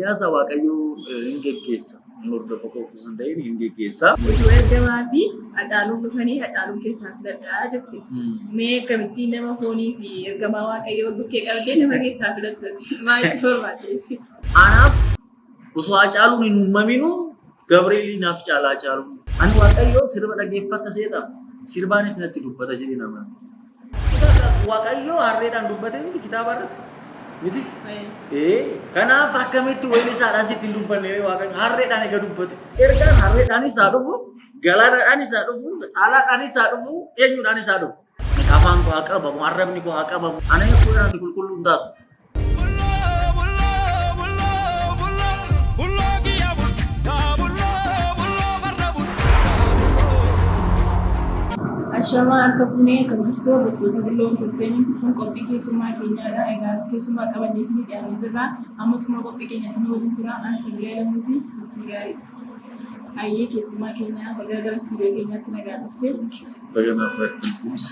Siyaasa Waaqayyoo hin geggeessa. Hin hordofa qofa osoo hin ta'in hin geggeessa. Utuu ergamaa fi Hacaaluun dhufanii Hacaaluun keessaa filadhaa jette. Mee akkamittiin nama foonii fi ergamaa Waaqayyoo bukkee qabdee nama keessaa filattati? Maal itti barbaaddeeti? Anaaf osoo Hacaaluun hin uumaminuu Gabreelii naaf caala Hacaaluun. Ani Waaqayyoo sirba dhaggeeffatta seeta sirbaanis natti dubbata jedhee nama. Waaqayyoo harreedhaan dubbate miti kitaaba irratti? Miti? Ee, kanaaf akkamitti weellisaadhaan sitti hin dubbanne ree Waaqayyo harreedhaan ega dubbate. Ergaan harreedhaanis haa dhufu, galaanaadhaanis haa dhufu, caalaadhaanis haa dhufu, eenyudhaanis haa dhufu. Afaan koo haa qabamu, arrabni koo haa qabamu. Ana jechuudhaan ati qulqulluu hin taatu. Ashamaa harka fuunee kan jirtu hordoftoota Bulloo Entertainment kun qophii keessummaa keenyaadha. Egaa keessummaa qabannee isinii dhiyaannee jirra. Amma xumura qophii keenyaatti nu waliin tura. An Sagalee Alamuuti. Turtii gaarii. Hayyee keessummaa keenya baga gara istuudiyoo keenyaatti nagaan dhufte. Baga naaf barsiisis.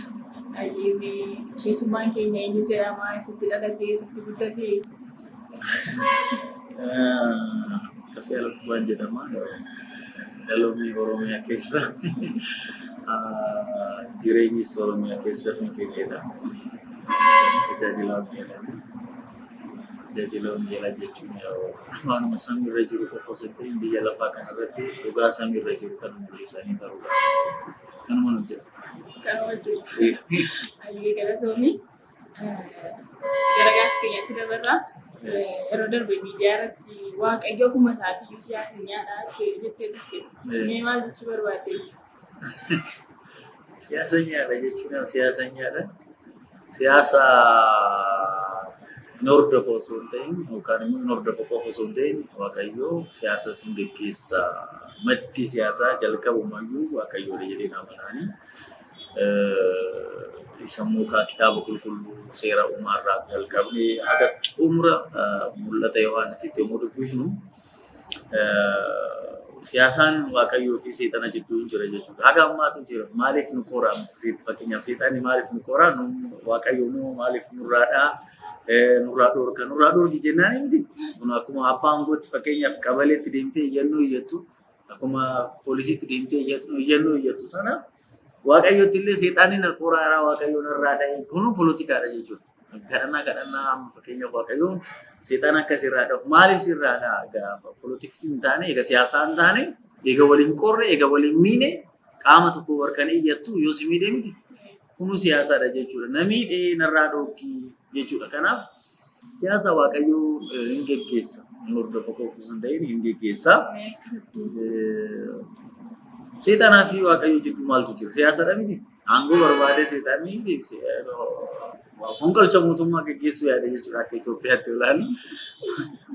Hayyee mee keessummaan keenya eenyu jedhama? Eessatti dhalate? Eessatti guddate? Kafee Alakufaan jedhama. Dhaloonni Oromiyaa keessa jireenyis Oromiyaa keessa Finfinneedha. Tajaajila wangeelaati. Tajaajila wangeelaa jechuun waanuma samiirra jiru qofa osoo hin ta'in biyya lafaa kanarratti dhugaa samiirra jiru kan mul'isanii ta'uudha. Kanuma hojjeta. Kanuma hojjeta. Hayyee galatoomi. Gara gaaffii keenyatti dabarra. Yeroo darbe miidiyaa irratti Waaqayyo ofuma isaatiiyyuu siyaasa nyaadha jettee turte. Mee maal jechuu barbaaddeeti? Siyaasa nyaadha jechuun siyaasa nyaadha. Siyaasa hin hordofu osoo hin ta'in yookaan immoo hin hordofu qofa osoo hin ta'in Waaqayyo siyaasa sin geggeessa. Maddi siyaasaa jalqabumayyuu Waaqayyoodha jedheen amanaani. Sammuu kitaaba qulqulluu seera uumaarraa jalqabnee haga xumura mul'ata Yohaannisitti yommuu dubbisnu siyaasaan Waaqayyoo fi seexana jidduu hin jira jechuudha. Haga ammaatu jira. Maaliif nu qora? Fakkeenyaaf seexanni maaliif nu qora? Waaqayyo immoo maaliif nurraadhaa? Nurraa dhorka. Nurraa dhorki jennaan miti. Kun akkuma abbaa aangootti fakkeenyaaf qabaleetti deemtee iyyannoo iyyattu, akkuma poolisiitti deemtee iyyannoo iyyattu sana Waaqayyotti illee seexanni na qoraaraa Waaqayyo narraa dha'e kun poolitikaadha jechuudha. Kadhannaa kadhannaa amma fakkeenyaaf Waaqayyoon seexana akka sirraa dhahu maaliif sirraa dhaha egaa poolitiksii hin taane egaa siyaasaa hin taane egaa waliin qorre egaa waliin miine qaama tokko warkanii iyyattu yoo si miidhe miti kunuu siyaasaadha jechuudha. Na miidhee narraa dhooggi jechuudha. Kanaaf siyaasa Waaqayyoo hin geggeessa. Hin hordofa qofa osoo hin ta'in hin geggeessa. Seexanaa fi Waaqayyoo jidduu maaltu jira? Siyaasadha miti. Aangoo barbaadee seexanni fonqolcha mootummaa geggeessuu yaade jechuudha akka Itoophiyaatti ilaalu.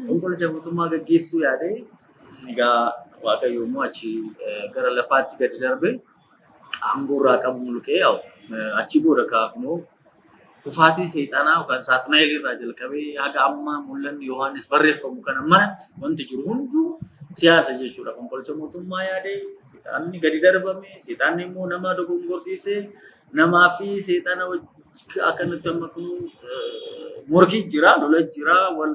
Fonqolcha mootummaa geggeessuu yaade egaa Waaqayyo immoo achi gara lafaatti gadi darbe aangoo irraa qabu mulqee achi booda kaakunoo kufaatii seexanaa yookaan saaxinaa'el irraa jalqabee haga ammaa mul'anni Yohaannis barreeffamu kana maratti wanti jiru hunduu siyaasa jechuudha. Fonqolcha mootummaa yaade seexanni gadi darbame, seexanni immoo nama dogongorsiise, namaa fi seexana akkanatti amma kun morkii jira, lola jira, wal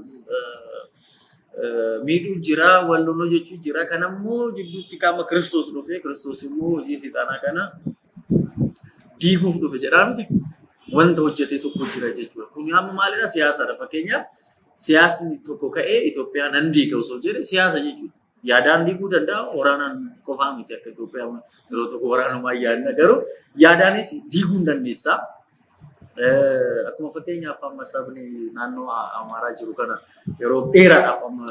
miidhuu jira, wal loluu jechuu jira. Kanammoo jidduutti qaama Kiristoos dhufe, Kiristoos immoo hojii seexanaa kana diiguuf dhufe jedhaa miti. Wanta hojjetee tokko jira jechuudha. Kun amma maalidha? Siyaasadha. Fakkeenyaaf siyaasni tokko ka'ee Itoophiyaa nan diiga osoo jedhe siyaasa jechuudha. Yaadaan diiguu danda'a, waraanaan qofaa miti akka Itoophiyaa yeroo tokko waraanumaan yaadna garuu yaadaanis diiguu hin dandeessa. Akkuma fakkeenyaaf amma sabni naannoo Amaaraa jiru kana yeroo dheeraadhaaf amma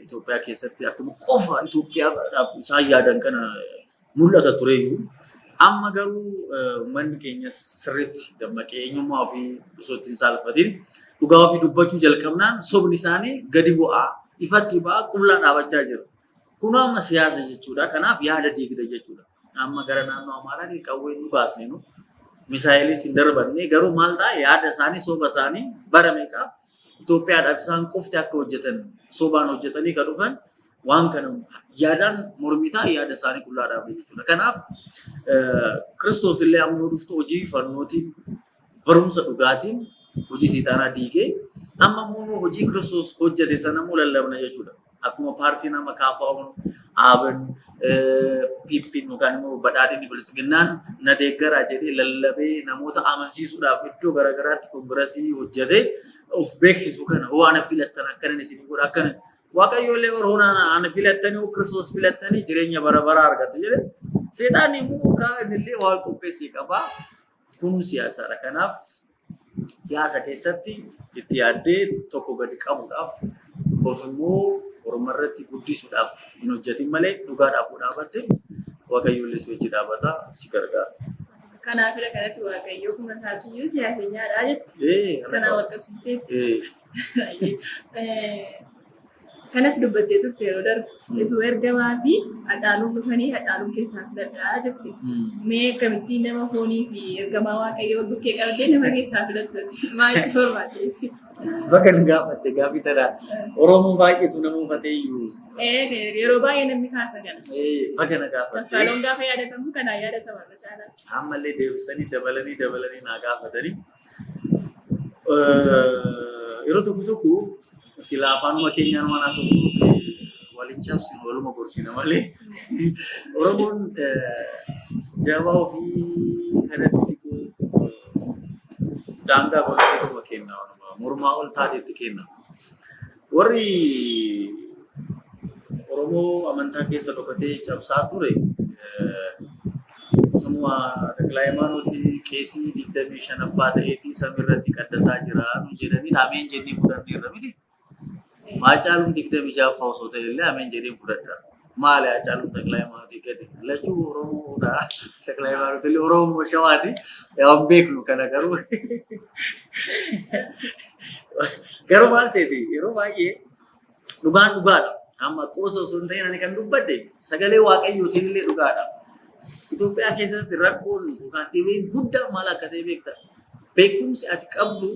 Itoophiyaa keessatti akkuma qofa Itoophiyaadhaaf isaan yaadan kana mul'ata tureyyuu. Amma garuu uummanni keenyas sirriitti dammaqee eenyummaa ofii osoo ittiin saalfatiin dhugaa ofii dubbachuu jalqabnaan sobni isaanii gadi bu'aa ifatti ba'aa qullaa dhaabachaa jira. Kun amma siyaasa jechuudha. Kanaaf yaada diigda jechuudha. Amma gara naannoo Amaaraatti qawwee nu kaasne nu misaayilis hin darbanne garuu maal ta'a yaada isaanii soba isaanii bara meeqaaf Itoophiyaadhaaf isaan qofti akka hojjetan sobaan hojjetanii kan dhufan waan kana yaadaan mormitaa yaada isaanii qullaa dhaabde jechuudha. Kanaaf Kiristoos illee amma yoo dhuftu hojii fannootiin barumsa dhugaatiin hojii seexanaa diigee amma immoo hojii Kiristoos hojjete sana immoo lallabna jechuudha. Akkuma paartiin amma KFO'n, ABN, PP'n yookaan immoo badhaadhinni bilisiginnaan na deeggaraa jedhee lallabee namoota amansiisuudhaaf iddoo garaagaraatti koongirasii hojjetee of beeksisu kana hoo ana filattan akkanan isin godha akkana Waaqayyo illee warra ana filattanii hoo Kiristoos filattanii jireenya bara baraa argatu jedhe. Seexaanni immoo kaan illee waan qopheessee qaba. Kun siyaasaadha. Kanaaf siyaasa keessatti itti yaaddee tokko gadi qabuudhaaf of immoo orma irratti guddisuudhaaf hin hojjetin malee dhugaadhaaf yoo dhaabatte Waaqayyo illee si hojii dhaabata si gargaara. Kanaafidha kanatti Waaqayyo ofuma isaatiiyyuu siyaasenyaadha jette. Kanaan wal qabsiisteeti. Kanas dubbattee turte yeroo darbe. Utuu ergamaa fi Hacaaluun dhufanii Hacaaluun keessaa filadhaa jette. Mee akkamittiin nama foonii fi ergamaa Waaqayyoo wal bukkee qabdee nama keessaa filattati? Maal itti barbaaddeeti? Bakka nu gaafatte gaaffii tana Oromoo baay'eetu nama ufatee iyyuu. Yeroo baay'ee namni kaasa kana. Bakka na gaafatte. Kaffaaloon gaafa yaadatamu kanaan yaadatama irra caalaa. Ammallee deebisanii dabalanii dabalanii naa gaafatanii. Yeroo tokko tokko sila afaanuma keenyaan waan haasofnuuf waliin cabsinu waluma gorsina malee Oromoon jabaa ofii kanatti xiqqoo daangaa godhatee kenna mormaa ol taateetti kenna. Warri Oromoo amantaa keessa dhokatee cabsaa ture summa Taklaa Hayimaanooti qeesii 25ffaa ta'eetii samiirratti qaddasaa jira nu jedhanii ameen jennee fudhanneerra miti. Haacaaluun 26ffaa osoo ta'e illee ameen jedheen fudhadha. Maali Haacaaluun Taklaa Hayimaanootii gadi? Lachuu Oromoodha. Taklaa Hayimaanoot illee Oromoo Shawaati. Yaa hin beeknu kana garuu. Garuu maal seeti yeroo baay'ee dhugaan dhugaadha. Amma qoosa osoo hin ta'in ani kan dubbadhe sagalee Waaqayyootiin illee dhugaadha. Itoophiyaa keessatti rakkoon yookaan dhibeen guddaa maal akka ta'e beekta. Beekumsi ati qabdu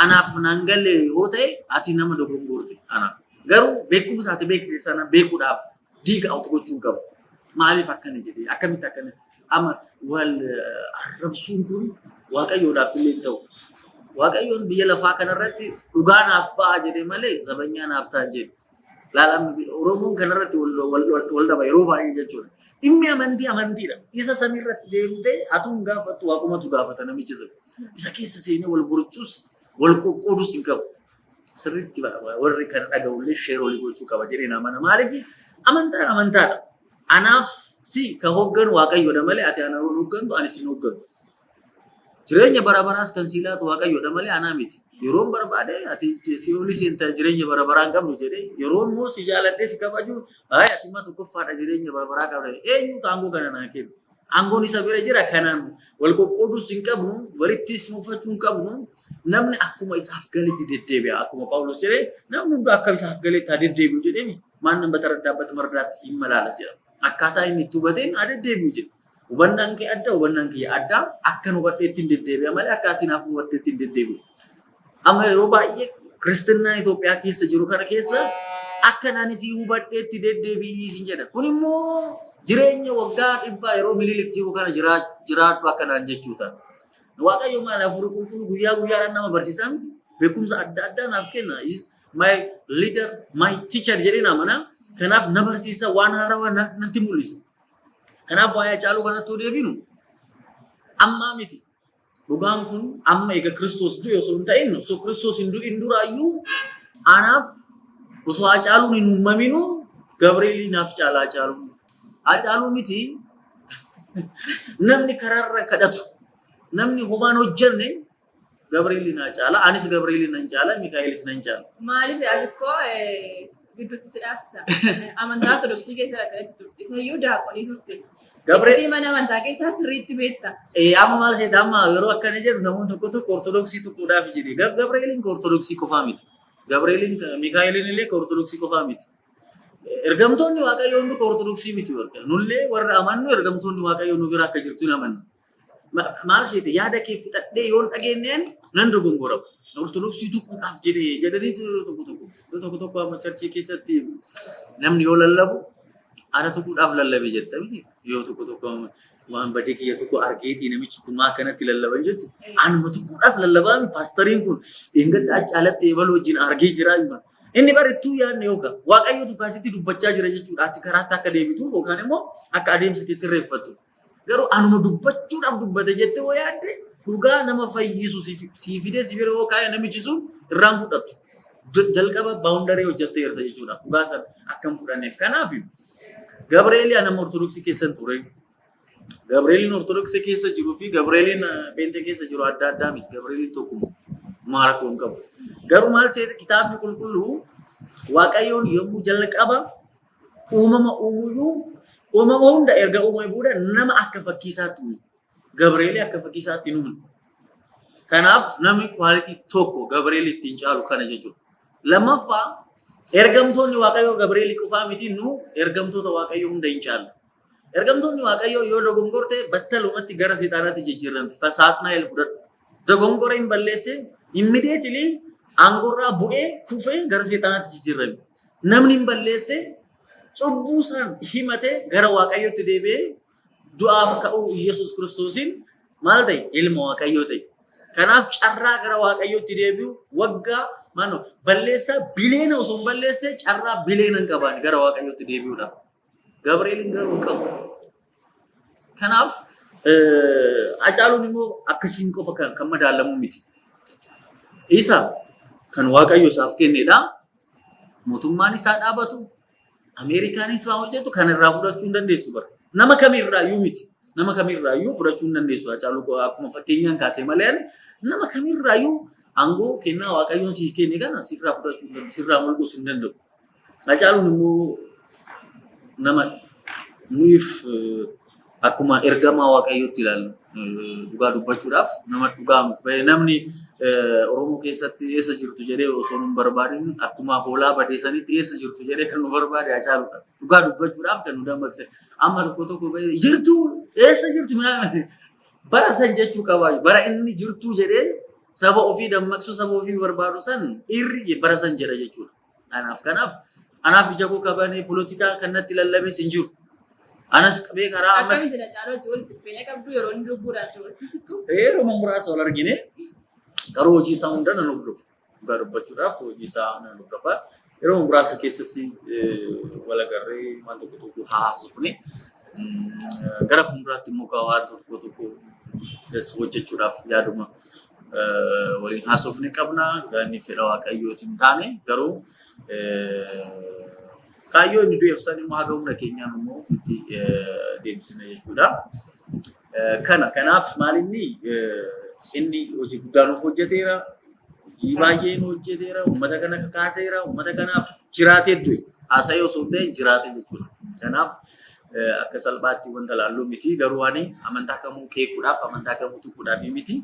anaaf naan galle yoo ta'e ati nama dogongorte anaaf. Garuu beekumsa ati beekte sana beekuudhaaf diiga out gochuu hin qabu. Maaliif akkana jedhee akkamitti akkana amma wal arrabsuun kun Waaqayyoodhaaf illee hin ta'u. Waaqayyoon biyya lafaa kanarratti dhugaa naaf ba'a jedhee malee zabanyaa naaf ta'a jedhe. Laalaan Oromoon kanarratti wal dhaba yeroo baay'ee jechuudha. Dhimmi amantii amantiidha. Isa samiirratti deemtee atuu hin gaafattu waaqumatu gaafata namicha sana. Isa keessa seenee wal borcuus wal qoqqoodus hin qabu. Sirriitti warri kan dhaga'ullee sheer olii gochuu qaba jedhee nama. Maaliif amantaan amantaadha. Anaaf si ka hoogganu Waaqayyoodha malee ati ana hooggantu ani si hin hoogganu. Jireenya bara baraas kan sii laatu Waaqayyoodha malee anaa miti. Yeroon barbaade ati si oli seenta jireenya bara baraa hin qabdu jedhee yeroo immoo si jaaladhee si kabaju hayi ati immoo tokkoffaadha jireenya bara baraa qabda. Eenyutu aangoo kana naa kennu? Aangoon isa bira jira kanaan wal qoqqooduus hin qabnu walittis mufachuu hin qabnu namni akkuma isaaf galetti deddeebi'a akkuma Phaawulos jedhee namni hundi akka isaaf galetti haa deddeebi'u jedhee ማንም በተረዳበት መረዳት ይመላለስ jedha. Akkaataa inni itti hubateen haa deddeebi'u jedhe. Hubannaan kee adda, hubannaan kiyya adda. Akkan hubadheetti hin deddeebi'a malee akka ati naaf hubatteetti hin deddeebi'u. Amma yeroo baay'ee kiristinnaan Itoophiyaa keessa jiru kana keessa akka ani si hubadheetti deddeebi'ii sin jedha. Kun immoo jireenya waggaa 100 yeroo Minilik jiru kana jiraadhu akkanaan jechuu ta'a. Waaqayyo maal hafuura qulqulluu guyyaa guyyaadhaan nama barsiisaa miti. Beekumsa adda addaa naaf kenna. Is my leader, my teacher jedhee na amana. Kanaaf na barsiisa waan haarawaa natti mul'isa. Kanaaf waa'ee Hacaaluu kanatti yoo deebinu ammaa miti. Dhugaan kun amma egaa Kiristoos du'e osoo hin ta'in osoo Kiristoos hin du'in duraayyuu anaaf osoo Hacaaluun hin uumaminuu Gabreelii naaf caala Hacaaluun. Hacaaluu miti namni karaarra kadhatu namni homaan hojjenne Gabreelii naa caala anis Gabreelii nan caala Mikaa'elis nan caala. Maaliif ati koo gidduutti si dhaabsisa? Amantaa Ortodoksii keessa kanatti turte. Isayyuu daaqonii turte. Iccitii mana amantaa keessaa sirriitti beekta. Amma maal seeta amma yeroo akkana jedhu namoonni tokko tokko Ortodoksii tuquudhaaf jedhe. Gabreeliin ka Ortodoksii qofaa miti. Gabreeliin Mikaa'eliin illee ka Ortodoksii qofaa miti. Ergamtoonni Waaqayyoo hundi ka Ortodoksii miti warra. Nullee warra amannu ergamtoonni Waaqayyoo nu bira akka jirtu hin amanna. Maal seete yaada kee fixadhee yoon dhageenyeen nan dogongora. Ortodoksii tuquudhaaf jedhee jedhaniitu yeroo tokko tokko. Yeroo tokko tokko amma churchii keessatti namni yoo lallabu ana tuquudhaaf lallabe jetta miti. Yoo tokko tokko waan badii kiyya tokko argeetii namichi kun maa akkanatti lallaban jettu. Anuma tuquudhaaf lallabaa paastariin kun dheengadda achi alatti eebaluu wajjin argee jira. Inni barittuu yaadne yookaan Waaqayyotu kaasitti dubbachaa jira jechuudha. Achi karaatti akka deebituuf yookaan immoo akka adeemsa kee sirreeffattuuf. Garuu anuma dubbachuudhaaf dubbate jettee yoo yaadde dhugaa nama fayyisu sii fidee si bira yoo kaa'e namichi sun irraan fudhattu. Jalqaba boundary hojjetteerta jechuudha. Dhugaa sana akka hin fudhanneef. Kanaaf Gabreelii nama Ortodoksii keessan ture. Gabreeliin Ortodoksii keessa jiruu fi Gabreeliin Pheenxee keessa jiru adda addaa miti. Gabreeliin tokkuma. Maal rakkoo hin qabu. Garuu maal seeta kitaabni qulqulluu Waaqayyoon yommuu jalqaba uumama uumuyyuu uumama hunda erga uumame booda nama akka fakkii isaatti uume. Gabreelii akka fakkii isaatti hin uumne. Kanaaf namni quality tokko Gabreelii ittiin caalu kana jechuudha. Lammaffaa, ergamtoonni Waaqayyoo Gabreelii qofaa miti, nu ergamtoota Waaqayyoo hunda hin caalu. Ergamtoonni Waaqayyoo yoo dogongorte battalumatti gara seexaanaatti jijjiiramti. Saaxinaa'el fudhadhu. Dogongora hin balleesse, immediately aangorraa bu'ee kufee gara seexaanaatti jijjiirame. Namni hin balleesse cubbuu isaan himatee gara Waaqayyootti deebi'ee du'aaf ka'uu Yesuus Kiristoosiin maal ta'e? Ilma Waaqayyoo ta'e. Kanaaf carraa gara Waaqayyootti deebi'u waggaa maal balleessaa bileena osoo hin balleesse carraa bileena hin qabaan gara Waaqayyootti deebi'uudhaaf. Gabreeliin garuu hin qabu. Kanaaf Hacaaluun immoo akkasiin qofa kan madaalamu miti. Isa kan Waaqayyo isaaf kennedha. Mootummaan isaa dhaabatu, Ameerikaanis waa hojjetu kan irraa fudhachuu hin dandeessu bara. Nama kamirraayyuu miti. Nama kamirraayyuu fudhachuu hin dandeessu. Hacaaluu akkuma fakkeenyaan kaasee malee nama kamirraayyuu aangoo kennaa Waaqayyoon siif kenne kana sirraa fudhachuu hin danda'u, sirraa mulquus hin danda'u. Hacaaluun immoo nama nuyiif akkuma ergamaa Waaqayyootti ilaallu, dhugaa dubbachuudhaaf nama dhugaa nuuf bahe. Namni Oromoo keessatti eessa jirtu jedhee osoo nu hin barbaadin akkuma hoolaa badeessanitti eessa jirtu jedhee kan nu barbaade Hacaaluudha. Dhugaa dubbachuudhaaf kan nu dammaqse. Amma tokko tokko bahee jirtu, eessa jirtu, bara san jechuu qabaa, bara inni jirtuu jedhee saba ofii dammaqsu, saba ofii barbaadu san dhiirri bara san jedha jechuudha. Kanaaf anaaf ija koo qabanii polotikaa kan natti lallabes hin jiru. Anas qabee karaa ammas. Akkami sila caalaa wajjin walitti dhufeenya qabdu yeroo inni lubbuudhaan si walitti sittu? Yeroo muraasa wal argine, garuu hojii isaa hunda nan hordofa. Dhugaa dubbachuudhaaf hojii isaa nan hordofa. Yeroo muraasa keessatti wal agarree waan tokko tokko haasofne, gara fuulduraatti immoo waan tokko tokko hojjechuudhaaf yaaduma waliin haasofne qabna. Inni fedha Waaqayyootiin taane garuu kaayyoo inni du'eef san immoo haga humna keenyaan immoo itti deebisna jechuudha. Kanaaf maal inni hojii guddaa nuuf hojjeteera. Hojii baay'ee nu hojjeteera. Uummata kana kakaaseera. Uummata kanaaf jiraatee du'e. Haasa'ee osoo hin ta'in jiraate jechuudha. Kanaaf akka salphaatti wanta laalluu miti. Garuu ani amantaa kamuu qeequudhaaf, amantaa kamuu tuquudhaaf miti.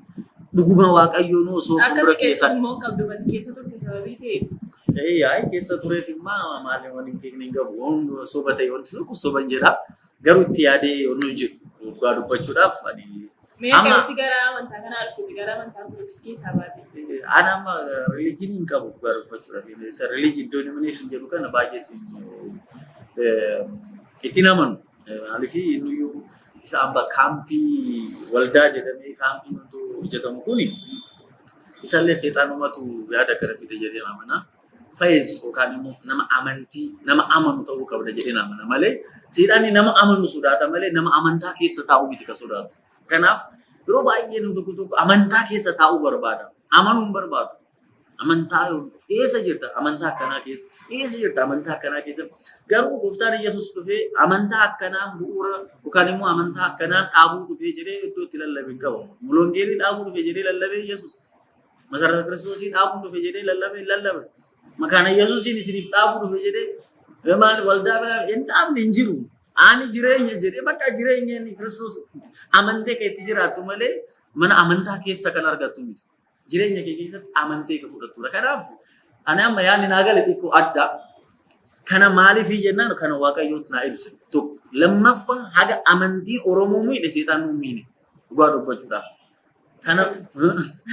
Dhuguma Waaqayyoon osoo Akka fuuldura kee qeequs immoo qabdu bati keessa turte sababii ta'eef. Ee, keessa tureef immoo maali waan hin beekne hin qabu. Waan soba ta'e wanti tokko soba hin jedha. Garuu itti yaadee yommuu jedhu dhugaa dubbachuudhaaf ani Mee akkamitti gara amantaa kanaa dhufte, gara amantaa Ortodoksii keessaa baate? Ana amma religion hin qabu dhugaa dubbachuudhaaf. Isa religion denomination jedhu kana baay'ee ittiin amanu. Maaliif innuyyuu isa amma kaampii waldaa jedhamee kaampii wanti hojjetamu kuni isallee seexanumatu yaada kana fide jedhee amana. Faith yookaan immoo nama amantii, nama amanu ta'uu qabda jedhee amana malee seexanni nama amanu sodaata malee nama amantaa keessa taa'u miti kan sodaatu. Kanaaf yeroo baay'ee namni tokko tokko amantaa keessa taa'uu barbaada. Amanuu hin barbaadu. Amantaa eessa jirta? Amantaa akkanaa keessa. Eessa jirta? Amantaa akkanaa keessa. Garuu gooftaan Yesuus dhufee amantaa akkanaan bu'uura yookaan immoo amantaa akkanaan dhaabuu dhufee jedhee iddoo itti lallabe hin qabu. Mulongeelii dhaabuu dhufe jedhee lallabee Yesuus. Masarata Kiristoosii dhaabuu dhufe jedhee lallabee hin lallabe. Makaana Yesuusiin isiniif dhaabuu dhufe jedhee maal waldaa biraa hin dhaabne hin jiru. Ani jireenya jedhee bakka jireenya inni Kiristoos amantee kan itti jiraattu malee mana amantaa keessa kan argattu miti. Jireenya kee keessatti amantee kan fudhattudha. Kanaaf ani amma yaadni naa gale xiqqoo adda. Kana maaliif jennaan kana Waaqayyootu naa ibse tokko. Lammaffaa, haga amantii Oromoo miidhe seexaan nu miine dhugaa dubbachuudhaaf. Kana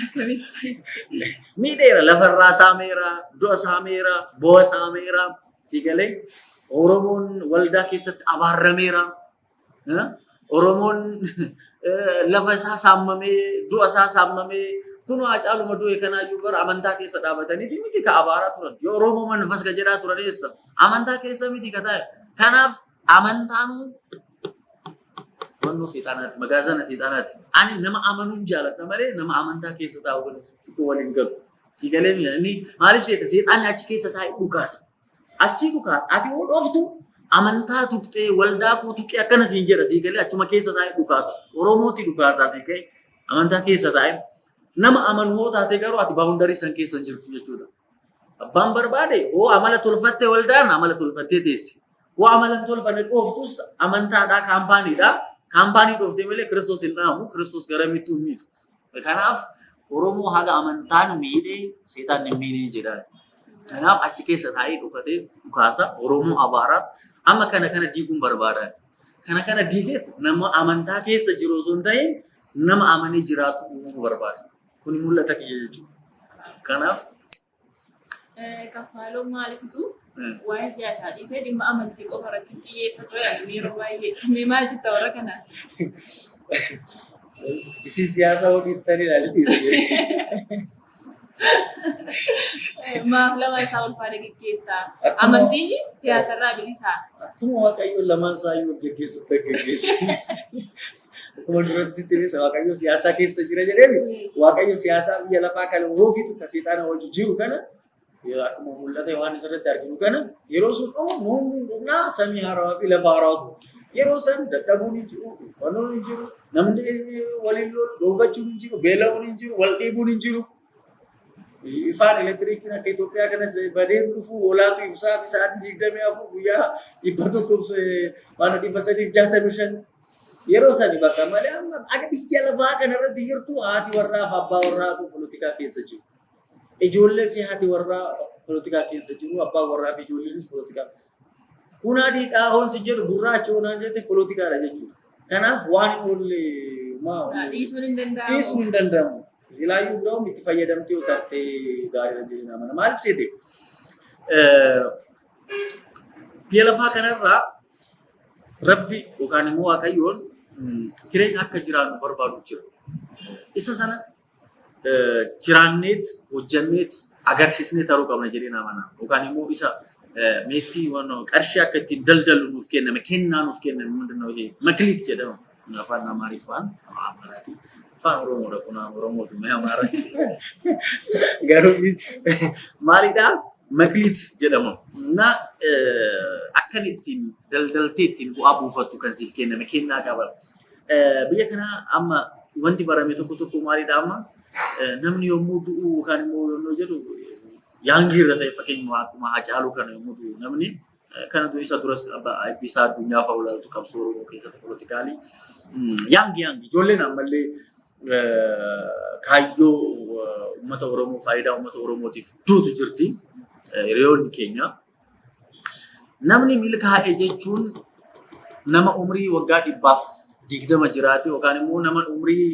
Akkamitti? miidheera, lafarraa saameera, du'a saameera, bo'aa saameera, si galee Oromoon waldaa keessatti abaarameera. Oromoon lafa isaa saammamee, du'a isaa saammamee, Kun Haacaaluma du'e kanaayyuu bara amantaa keessa dhaabataniiti miti ka abaaraa turan. Yoo Oromoo manfas ka jedhaa turan eessa? Amantaa keessa miti ka taa'e. Kanaaf amantaanuu wannoo seexaanaati, magaazana seexaanaati. Ani nama amanuun jaaladha malee nama amantaa keessa taa'u kana xiqqoo waliin galu. Si galee mi'a inni maaliif seeta seexaanni achi keessa taa'e dhukaasa. Achii dhukaasa. Ati hoo dhooftu amantaa tuqxee waldaa koo tuqee akkana siin jedha si galee achuma keessa taa'e dhukaasa. Oromooti dhukaasaa si ga'e amantaa keessa taa'e. Nama amanu hoo taate garuu ati boundary san keessa hin jirtu jechuudha. Abbaan barbaade hoo amala tolfattee waldaan amala tolfattee teessi. Hoo amala hin tolfanne dhooftus amantaadhaa kaampaaniidha. Kaampaanii dhooftee malee Kiristoos hin dhaamu. Kiristoos garamittuu hin miitu. Kanaaf Oromoo haga amantaan miidhee seexaan hin miinee jedhaan. Kanaaf achi keessa taa'ee dhokatee dhukaasa Oromoo abaaraa amma kana kana diiguun barbaadan. Kana kana diigeet nama amantaa keessa jiru osoo hin ta'in nama amanee jiraatu uumuu barbaada. Kuni mul'ata kiyya jechuudha. Kanaaf Kaffaaloon maalifitu waa'ee siyaasaa dhiisee dhimma amantii qofa irratti xiyyeeffatu jedhama yeroo baay'ee. Mee maal jetta warra kanaan? Isin siyaasa hoo dhiistanii dhiise. Maaf lama isaa wal faana geggeessaa? Amantiin siyaasarraa bilisaa. Akkuma Waaqayyo lamaan isaa iyyuu wal geggeessutti geggeessa. Akkuma duratti sitti ibsa Waaqayyo siyaasaa keessa jira jedheemi. Waaqayyo siyaasaa biyya lafaa kana hoo fixu ka seexaana wajji jiru kana akkuma mul'ata Yohaannis irratti arginu kana yeroo sun dhumu nuun hin dhumnaa samii haarawaa fi lafa haarawaatu. Yeroo san dadhabuun hin jiru, wanuun hin jiru, namni waliin lolu, dhoobachuun hin jiru, beela'uun hin jiru, wal dhiibuun hin jiru. Ifaan elektiriikiin akka Itoophiyaa kanas badeen dhufu olaatu ibsaa fi sa'aatii 24 guyyaa 100 waan 365 yeroo sani bakka malee amma akka biyya lafaa kanarratti jirtu haati warraa fi abbaa warraatu polotikaa keessa jiru. Ijoollee fi haati warraa polotikaa keessa jiru, abbaan warraa fi ijoolleenis polotikaa. Kun adiidhaa hoonsi jedhu gurraacha hoonaan jette polotikaadha jechuudha. Kanaaf waan hin oolle Dhiisuun hin danda'amu. Dhiisuun hin danda'amu. Ilaayyuu hunda'uun itti fayyadamtee yoo taate gaariidha jedhee amana. Maaliif seete? Biyya lafaa kanarraa Rabbi yookaan immoo Waaqayyoon jireenya akka jiraannu barbaadu jira. Isa sana jiraanneet hojjanneet agarsiisnee taruu qabna jedhee amana. Yookaan immoo isa meettii waan qarshii akka ittiin daldallu nuuf kenname kennaa nuuf kenname ምንድን ነው ይሄ መክሊት jedhama. Afaan Amaariffaan Amaaraati. Afaan Oromoodha kun Oromootu mee Amaara. Garuu maalidhaa? መክሊት jedhama. Na akkan ittiin daldaltee ittiin bu'aa buufattu kan siif kenname kennaa qaba. Biyya kana amma wanti barame tokko tokko maalidha amma namni yommuu du'u yookaan immoo yommuu jedhu young irra ta'e fakkeenyuma akkuma Haacaaluu kana yommuu du'u namni kana isa duras Eebbisaa Addunyaa fa'a olaantu qabsoo Oromoo keessatti political young young ijoolleen ammallee kaayyoo uummata Oromoo faayidaa uummata Oromootiif duutu jirti hiriyoonni keenya. Namni milkaa'e jechuun nama umrii waggaa 120 jiraate yookaan immoo nama umrii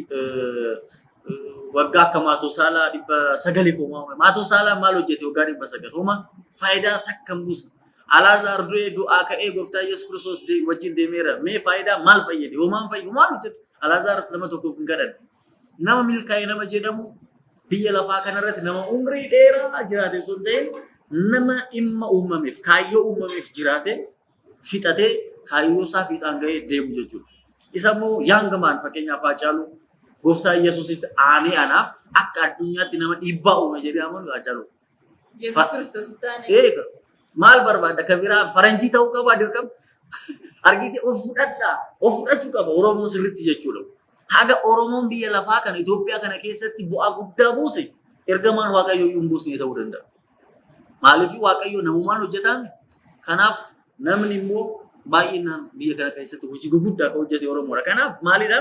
waggaa akka Maatosaalaa 900 homaa. Maatosaalaa maal hojjete waggaa 900 homaa faayidaa takka hin buusne. Alaazaar du'ee du'aa ka'ee gooftaa Yesuus Kiristoos wajjin deemeera. Mee faayidaa maal fayyade? Homaan fayyadu maal hojjete? Alaazaar nama tokkoof hin kadhanne. Nama milkaa'e nama jedhamu biyya lafaa kanarratti nama umrii dheeraa jiraate osoo hin ta'in nama dhimma uumameef kaayyoo uumameef jiraate fixatee kaayyoo isaa fiixaan gahee deemu jechuudha. Isa immoo young man fakkeenyaaf Haacaaluu gooftaa Yesuusitti aanee anaaf akka addunyaatti nama dhiibbaa uume jedhee amanu Haacaaluu. Yesuus Kiristoositti aanee. Eega maal barbaada kan biraa faranjii ta'uu qaba dirqama. Argite of fudhadhaa of fudhachuu qaba Oromoon sirriitti jechuudha. Haga Oromoon biyya lafaa kana Itoophiyaa kana keessatti bu'aa guddaa buuse ergamaan Waaqayyoo iyyuu hin buusne ta'uu danda'a. Maaliif Waaqayyo namumaan hojjetaan kanaaf namni immoo baay'inaan biyya kana keessatti hojii gurguddaa kan hojjete Oromoodha. Kanaaf maalidha?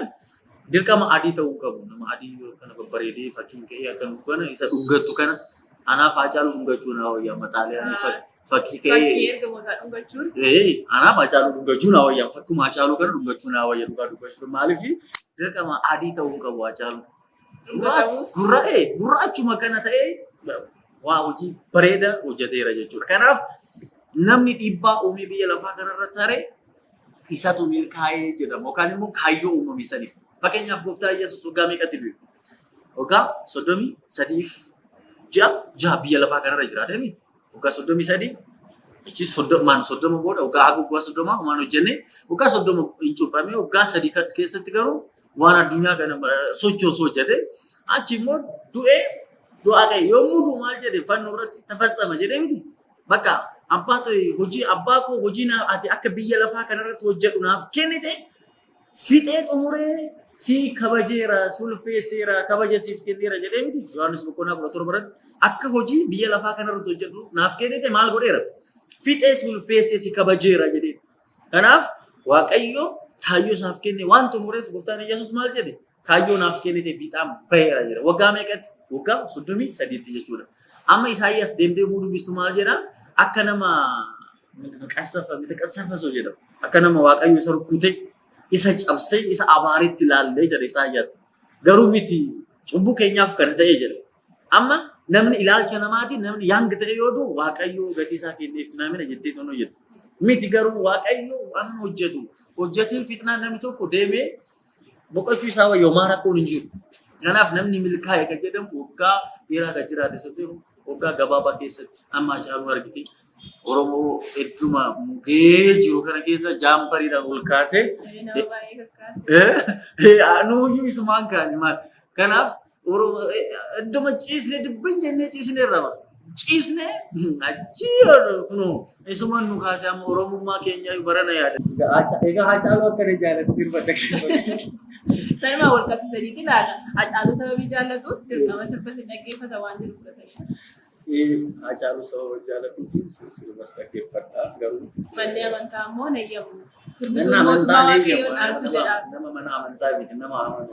Dirqama adii ta'uu qabu. Nama adii kana babbareedee fakkiin ka'ee akka nuuf kana isa dhungattu kana anaaf Haacaaluu dhungachuu naa wayya maxaaliyaanii fakkii ka'ee. Fakkii ergamootaa dhungachuun. Ee, anaaf Haacaaluu dhungachuu naa wayya. Fakkuma Haacaaluu kana dhungachuu naa wayya dhugaa dubbachuu. Maaliif dirqama adii ta'uu qabu Haacaaluu. Dhungatamuuf. Gurraachuma kana ta'ee waa hojii bareeda hojjeteera jechuudha. Kanaaf namni dhiibbaa uumee biyya lafaa kanarra tare isatu milkaa'ee jedhama yookaan immoo kaayyoo uumame saniif. Fakkeenyaaf gooftaa Yesuus waggaa meeqatti du'e? Waggaa 33f ji'a 6 biyya lafaa kanarra jiraate miti. Waggaa 33 achi 30n 30 booda waggaa haga waggaa 30 homaan hojjenne waggaa 30 hin cuuphamee waggaa 3 keessatti garuu waan addunyaa kana sochoosu hojjete achi immoo du'ee du'aa ka'e yommuu du'u maal jedhe fannoo irratti tafatsama jedhee miti. Bakka abbaa ta'e hojii abbaa koo hojii ati akka biyya lafaa kanarratti hojjedhu naaf kennite fixee xumuree si kabajeera si ulfeesseera kabaja siif kenneera jedhee miti. Yohaannis boqonnaa 17 irratti akka hojii biyya lafaa kanarratti hojjedhu naaf kennite maal godheera? Fixee si ulfeessee si kabajeera jedhee. Kanaaf Waaqayyo kaayyoo isaaf kenne waan xumureef gooftaan Yesuus maal jedhe? Kaayyoo naaf kennite fiixaan baheera jedhe. Waggaa meeqatti? Waggaa 33tti jechuudha. Amma Isaayyaas deemtee yommuu dubbistu maal jedha? Akka nama qassafa soo jedha. Akka nama Waaqayyo isa rukkute, isa cabsee, isa abaaretti ilaallee jedha Isaayyaas. Garuu miti cubbuu keenyaaf kana ta'e jedha. Amma namni ilaalcha namaatiin namni yang ta'e yoo du'u Waaqayyo gatii isaa kenneef namina jettee tun hojjette. Miti garuu Waaqayyo waan hojjetu hojjetee fixnaan namni tokko deemee boqochuu isaa wayya homaa rakkoon hin jiru. Kanaaf namni milkaa'e kan jedhamu waggaa dheeraa kan jiraate osoo ta'e waggaa gabaabaa keessatti amma Hacaaluu argite Oromoo hedduma mugee jiru kana keessa jaampariidhaan ol kaasee Nama baay'ee kakkaase. nuuyyuu isumaan kaani maal. Kanaaf idduma ciisne dubbin jennee ciisne irra ba. Ciisne achi kunoo isumaan nu kaase amma Oromummaa keenya barana yaada. Egaa Hacaaluu akkana jaalatti sirba dhaggeeffatu. Sanumaa wal qabsiisaniiti laata. Hacaaluu sababii jaallatuuf dirqama sirba si dhaggeeffata waan jedhu fudhatanii. Hacaaluu sababa jaallatuuf sirbas dhaggeeffadha garuu. Manni amantaa immoo nayyamu. Manni Sirbituun amantaa mootummaa ni Waaqayyoon eeyyamu. dhaaltu jedha. Nama mana amantaa miti nama amanu.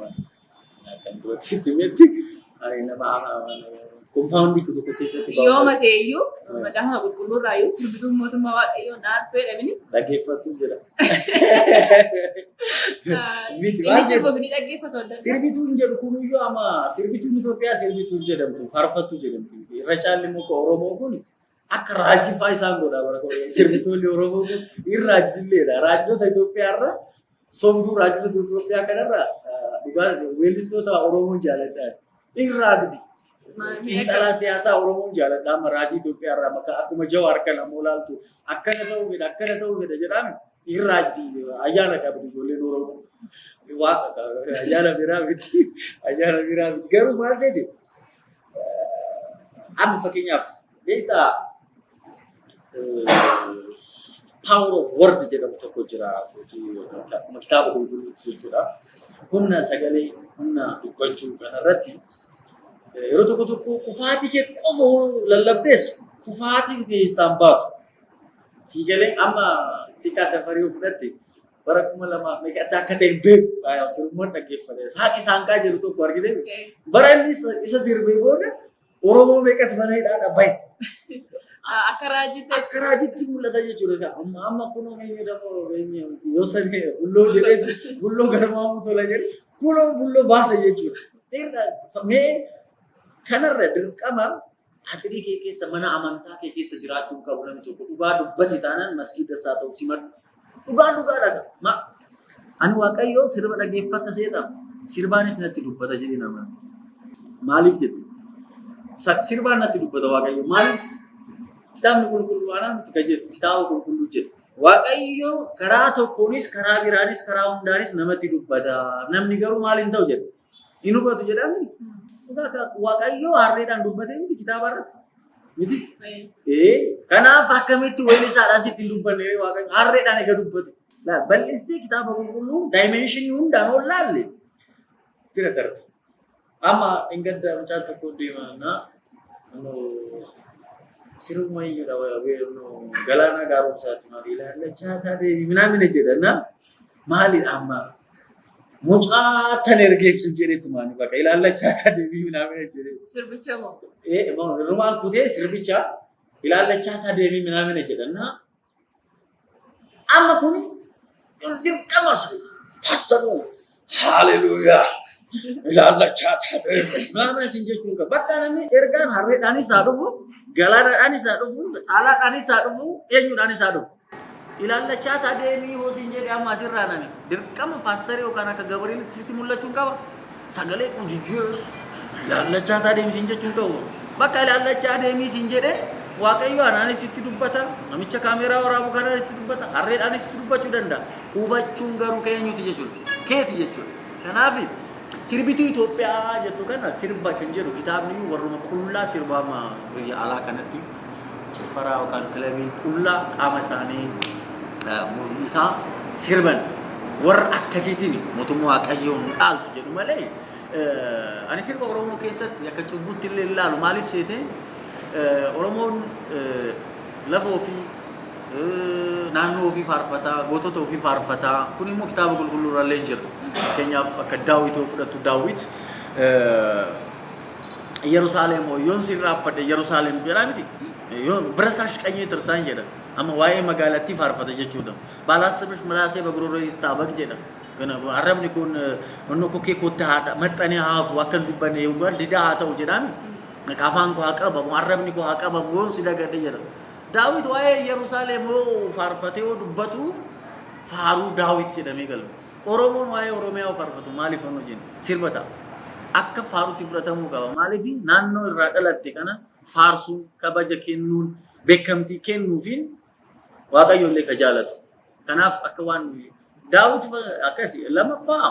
Kan duratti sitti himetti ani nama kompaawundii tokko keessatti Yoo matee iyyuu macaafa qulqulluu irraa iyyuu sirbituun mootummaa Waaqayyoon dhaaltu jedhamini. Dhaggeeffattu jira. Miti Inni maal sirbu jedhu? ni dhaggeeffatu adda addaa. Sirbituun jedhu kunuyyuu amma sirbituun Itoophiyaa sirbituun jedhamtu faarfattu jedhamti. Irra caalli muka Oromoo kun akka raajii fa'aa isaan godha bara kun. Sirbitoonni Oromoo kun hin raajilleedha. Raajota Itoophiyaa irra sobduu raajota Itoophiyaa kanarra dhugaa weellistoota Oromoon jaaladha. Hin raagdi. Xiinxalaa siyaasaa Oromoon jaaladha. Amma raajii Itoophiyaa irraa bakka akkuma Jawaar kana ammoo laaltu akkana ta'uu fedha akkana ta'uu fedha jedhaame hin raajdi ayyaana qabdi ijoolleen Oromoo. Waaqa ayyaana biraa miti. Ayyaana biraa miti. Garuu maal seete? Amma fakkeenyaaf beektaa power of word jedhamu tokko jira akkuma kitaaba qulqulluutti jechuudha. Humna sagalee, humna dubbachuu kanarratti yeroo tokko tokko kufaatii kee qofa lallabdees kufaatii keessaan baatu. Siigalee amma xiqqaa tafarii yoo fudhatte bara 2000 meeqatti akka ta'e hin beeku. Sirbuman dhaggeeffate. Saaqi saanqaa jedhu tokko argite. Bara inni isa sirbee booda Oromoo meeqatti mana hidhaadha bahe. Akka raajiitti. Akka raajiitti mul'ata jechuudha. Amma amma kunoo eenyu dammoo eenyu yoo sani bulloo jedheetu bulloo garmaamuu tola jedhe kunoo bulloo baasa jechuudha. Mee kanarra dirqama atirii kee keessa mana amantaa kee keessa jiraachuu hin qabu namni tokko dhugaa dubbate taanaan masgiida isaa ta'u simadhu. Dhugaan dhugaadha. Ma ani Waaqayyo sirba dhaggeeffatta seeta sirbaanis natti dubbata jedhee nama. Maaliif jedhu? Sirbaan natti dubbata Waaqayyo. Maaliif? Kitaabni qulqulluu anaa miti ka jedhu kitaaba qulqulluu jedhu. Waaqayyo karaa tokkoonis karaa biraanis karaa hundaanis namatti dubbata. Namni garuu maal hin ta'u jedhu. Hin hubatu jedhaa miti. Waaqayyo harreedhaan dubbatee miti kitaaba irratti. Miti? Ee, kanaaf akkamitti weellisaadhaan sitti hin dubbanne ree Waaqayyo harreedhaan egaa dubbate. Laal bal'istee kitaaba qulqulluu daayimeenshinii hundaan ol laalle bira tarta. Amma hin gadda mucaan tokko deema na siruma eenyudha galaanaa gaaromsaatti maal ilaallachaa taatee minaamina jedha na maalidha amma mucaa tan ergeef siif jedheetu maani bakka ilaallachaa taatee minaamina jedhe. Sirbicha moo? Rumaan kutee sirbicha ilaallachaa taatee minaamina jedha na amma kuni dirqama sun pastoruu haleluuyaa ilaallachaa taatee minaamina sin jechuun qaba. Bakka namni ergaan harreedhaanis haa dhufu galaanaadhaanis haa dhufu caalaadhaanis haa dhufu eenyuudhaanis haa dhufu. Ilaallachaa taa deemii hoo siin jedhe amma asirraa nani dirqama paastarii yookaan akka gabariinitti sitti mul'achuun qaba. Sagalee koo jijjiiruu ilaallachaa taa deemsiin jechuun qabu. Bakka ilaallachaa deemii siin jedhee Waaqayyo anaanis sitti dubbata, namicha kaameeraa waraabu kanaanis sitti dubbata, harreedhaanis sitti dubbachuu danda'a. Hubachuun garuu keenyuti jechuudha. Keeti jechuudha. Kanaaf sirbituu Itoophiyaa jettu kana sirba kan jedhu kitaabni iyyuu warruma qullaa sirbaama biyya alaa kanatti ciffaraa yookaan kilabii qullaa qaama isaanii mul'isaa sirban warra akkasiitiin mootummaa Waaqayyoon hin dhaaltu jedhu malee, ani sirba Oromoo keessatti akka cubbutti illee ilaalu. Maaliif seete, Oromoon lafa ofii, naannoo ofii faarfataa, gootota ofii faarfataa. Kun immoo kitaaba qulqulluu irra illee hin jiru. Fakkeenyaaf akka Daawit yoo fudhattu, Daawit "Yerusaalem yoon sirraafadhe Yerusaalem" jedhaa miti. Yoon "ብረሳሽ ቀኜ ትርሳኝ" jedha. Amma waa'ee magaalattii faarfata jechuudha. "ባላስብሽ ምላሴ በጉሮሮዬ ይጣበቅ" jedha. Kana arrabni kun onnoo kokkee kootti haa maxxanee haa hafu, akka hin dubbanne yookaan didaa haa ta'u jedhaami. Afaan koo haa qabamu, arrabni koo haa qabamu yoon si dagadhe jedha. Daawit waa'ee Yerusaalem yoo faarfatee yoo dubbatu faaruu Daawit jedhamee galma. Oromoon waa'ee Oromiyaa yoo faarfatu maaliif onu jenna? Sirba ta'a. Akka faarutti fudhatamuu qaba. Maaliif, naannoo irraa dhalatte kana faarsuun, kabaja kennuun, beekamtii kennuufiin Waaqayyo illee ka jaalatu. Kanaaf akka waan Daawit akkasi. Lamaffaa,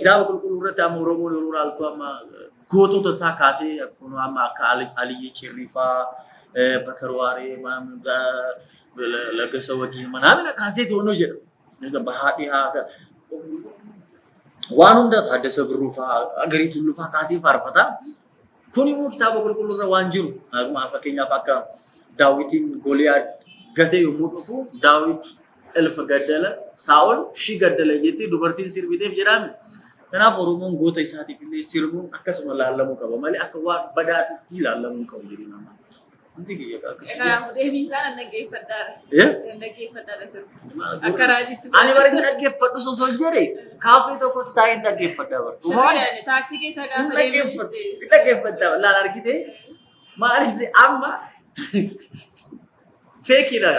kitaaba qulqulluu irratti amma Oromoon yeroo ilaaltu amma gootota isaa kaasee akkuma amma akka Aliyyi Cirrifaa, Bakar Waaree, Laggasa Wagii manaamina kaasee to'annoo jedha. Bahaa dhihaa waan hunda Taaddasa Birruu fa'aa, Agarii Tulluu fa'aa kaasee faarfata. Kun immoo kitaaba qulqulluu irra waan jiru. Akkuma fakkeenyaaf akka Daawitiin Goliyaad gatee yommuu dhufu, "Daawit እልፍ ገደለ፣ ሳኦል ሺህ ገደለ" jettee dubartiin sirbiteef jedhame. Kanaaf Oromoon goota isaatiif illee sirbuun akkasuma laallamuu qaba malee akka waan badaatitti laallamuu hin qabu jedhu nama. Hundi kiyya akka Kanaafuu deebii isaa nan dhaggeeffadhaadha. Eh? Nan dhaggeeffadhaadha sirba. Akka raajitti. Ani bari dhaggeeffadhu osoo jedhe kaafee tokkotti taa'ee hin dhaggeeffadha bara. Sirriidhaan taaksii keessaa gaafa deemanis ta'e. Dhaggeeffadha laal argite, maaliif amma fakeiidha.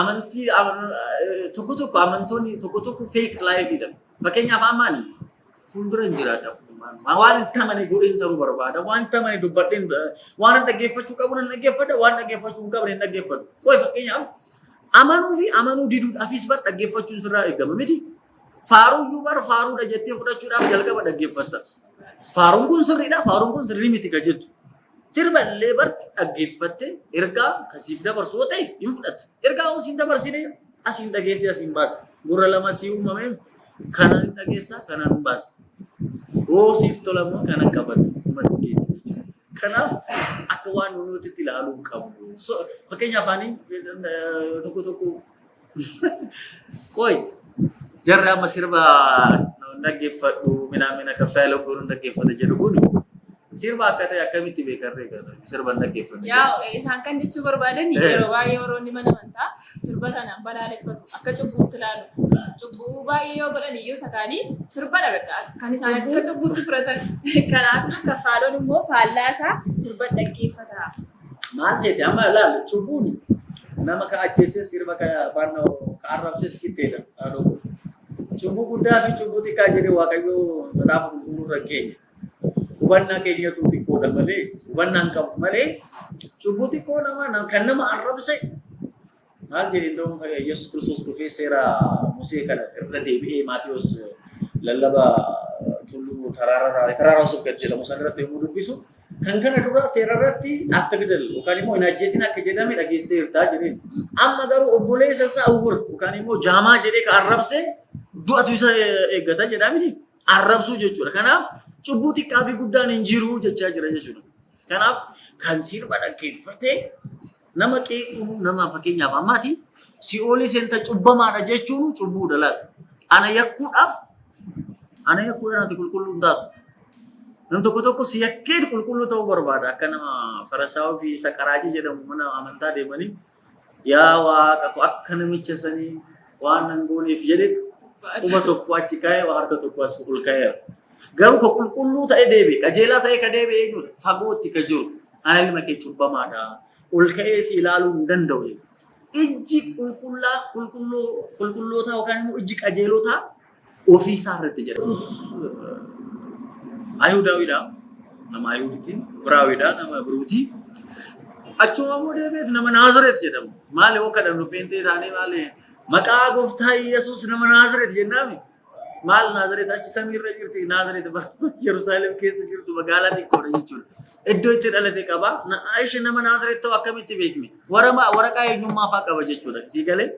Amantii tokko tokko, amantoonni tokko tokko fake lifeiidha. Fakkeenyaaf amma ani fuuldura hin jiraadha. Waan itti amane godheen ta'uu barbaada. Waan itti amane dubbadheen, waan hin dhaggeeffachuu qabu nan dhaggeeffadha. Waan dhaggeeffachuu hin qabne hin dhaggeeffadhu. Qoy, fakkeenyaaf amanuu fi amanuu diduudhaafis bar dhaggeeffachuun sirraa eegama miti. Faaruyyuu bar faaruudha jettee fudhachuudhaaf jalqaba dhaggeeffatta. Faaruun kun sirriidha, faaruun kun sirrii miti ka jettu. Sirba illee bar dhaggeeffatte ergaa kasiif dabarsu yoo ta'e hin fudhatte. Ergaa hoo siin dabarsine asiin dhageessee asiin baaste. Gurra lama sii uumame, kanaan hin dhageessa, kanaan hin baaste. Hoo siif tola immoo kanan qabatte dhumatti geesse jechuudha. Kanaaf akka waan nuti ilaaluu hin qabnu. Fakkeenyaaf ani tokko tokko qoy jarri amma sirba dhaggeeffadhu minaamina kaffaa godhuun dhaggeeffata jedhu kun sirba akka ta'e akkamitti beekarree sirba hin dhaggeeffanne? Yaa, isaan kan jechuu barbaadan yeroo baay'ee warroonni mana amantaa sirba kana balaaleffatu, akka cubbuutti ilaalu. Cubbuu baay'ee yoo godhan iyyuu sakaanii sirbadha bakka kan isaan akka cubbuutti fudhatan. Kanaaf kaffaaloon immoo faallaa isaa sirba dhaggeeffata. Maal seete, amma ilaali, cubbuun nama ka ajjeeses sirba ka baannoo ka arrabses qixxeedha. Cubbuu guddaa fi cubbuu xiqqaa jedhee Waaqayyoo macaafa qulqulluu irra keenya. Hubannaa keenyatu xiqqoodha malee, hubannaa hin qabu malee, cubbuu xiqqoo nama kan nama arrabse maal jedhe? Indoon Yesuus Kiristoos dhufee seera Musee kana irra deebi'ee Maatiyos lallaba tulluu taraara subkat jedhamu sana irratti yommuu dubbisu, kan kana dura seera irratti "አትግደል" yookaan immoo "hin ajjeesin" akka jedhame dhageesseertaa jedheen. Amma garuu obboleessa isaa "እውር" yookaan immoo jaamaa jedhee ka arrabse du'atu isa eeggata jedhaa miti. Arrabsuu jechuudha. Kanaaf cubbuu xiqqaa fi guddaan hin jiru jechaa jira jechuudha. Kanaaf kan sirba dhaggeeffatee nama qeequun, nama fakkeenyaaf ammaati si'oolii seenta cubbamaadha jechuun cubbuudha laata. Ana yakkuudhaaf ati qulqulluu hin taatu. Namni tokko tokko si yakkeet qulqulluu ta'uu barbaada. Akka nama Farasaawaa fi isa qaraajii jedhamu mana amantaa deemanii, "Yaa Waaqa ko, akka namicha sanii waan nan gooneef" jedhe, quba tokko achi kaa'ee harka tokko as ol kaa'eera. Garuu ka qulqulluu ta'e deebi'e, qajeelaa ta'e ka deebi'e eenyudha? Fagootti ka jiru. "Ana ilma kee cubbamaadha. Ol ka'ee si ilaaluu hin danda'u." Ijji qulqullaa qulqulluu qulqullootaa yookaan immoo ijji qajeelotaa ofii isaa irratti jedha. Ayihudaawiidha. Nama Ayihudiiti. Ibraawiidha. Nama Ibruuti. Achuma immoo deebi'eet nama Naazireet jedhamu. Maali yoo kadhannu peentee taanee maali maqaa gooftaa Yesuus nama Naazireet jennaami. Maal Naazireet achi samiirra jirti Naazireet Yerusaalem keessa jirtu magaalaa xiqqoodha jechuudha. Iddoo itti dhalate qaba. Ishi nama Naazireet ta'u akkamitti beekne? Waraqaa eenyummaa fa'aa qaba jechuudha. Sii galee.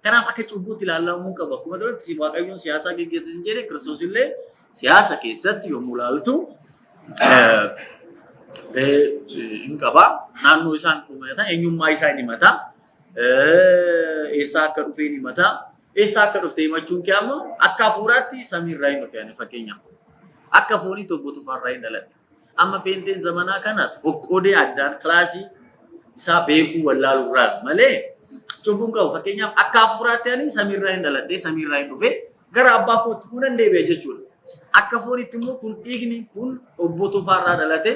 Kanaaf akka cubbuutti ilaalamuu qabu. Akkuma duratti Waaqayyoon siyaasaa geggeessa hin jedhe Kiristoos illee siyaasa keessatti yommuu ilaaltu gahee hin qaba. Naannoo isaan dhumata, eenyummaa isaa hin himata. Eessaa akka dhufe hin himata. Eessaa akka dhufte himachuun kee ammoo akka hafuuraatti samiirraa hin dhufe ani fakkeenyaaf. Akka foonii obbo Tufaarraa hin dhaladhe. Amma peenteen zamanaa kana qoqqoodee addaan kilaasii isaa beekuu wallaaluurraan malee cubbuun qabu. Fakkeenyaaf akka hafuuraatti ani samiirraa hin dhaladhe, samiirraa hin dhufe gara abbaa kootti kun deebi'a jechuudha. Akka foonitti immoo kun dhiigni kun obbo Tufaarraa dhalate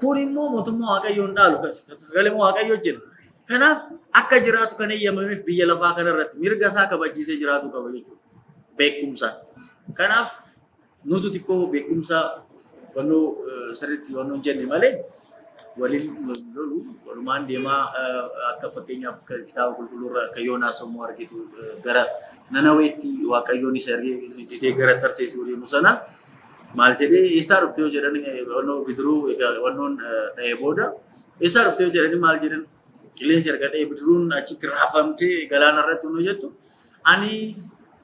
kun immoo mootummaa Waaqayyoon dhaalu sagalee Waaqayyoo jedha. Kanaaf akka jiraatu kan eeyyamameef biyya lafaa kanarratti mirga isaa kabachiisee jiraatu qaba jechuudha. Beekumsaan. Kanaaf nutu xiqqoo beekumsa wannoo sirriitti wannoo hin jenne malee waliin lolu walumaan deemaa akka fakkeenyaaf kitaaba qulqulluurra akka Yoonaas yommuu argitu gara Nanaweetti Waaqayyoon isa ergee didee gara Tarsees yoo deemu sana maal jedhee eessaa dhufte yoo jedhan wannoo bidiruu egaa wannoon dha'ee booda eessaa dhufte yoo jedhani maal jedhan qilleensi erga dha'ee bidiruun achitti raafamtee galaana irratti yoo jettu ani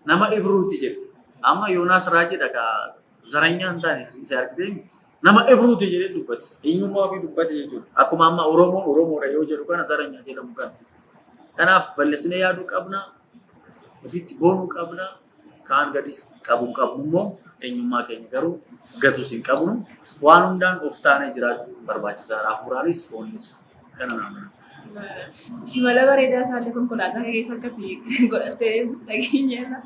nama Ibruuti jedhe. Amma Yoonaas raajiidha ka zaranyaa hin taane isa argitee nama Ibruuti jedhee dubbate. Eenyummaa ofii dubbate jechuudha. Akkuma amma Oromoon Oromoodha yoo jedhu kana zaranyaa jedhamu kana. Kanaaf balleessinee yaaduu qabna. Ofitti boonuu qabna. Kaan gadis qabu hin qabnu immoo eenyummaa keenya garuu gatus hin qabnu. Waan hundaan of taanee jiraachuun barbaachisaadha. Hafuuraanis foonis kana naamna. Shimala bareedaa isaallee konkolaataa keessa akkati godhattee deemtus dhageenyeerra.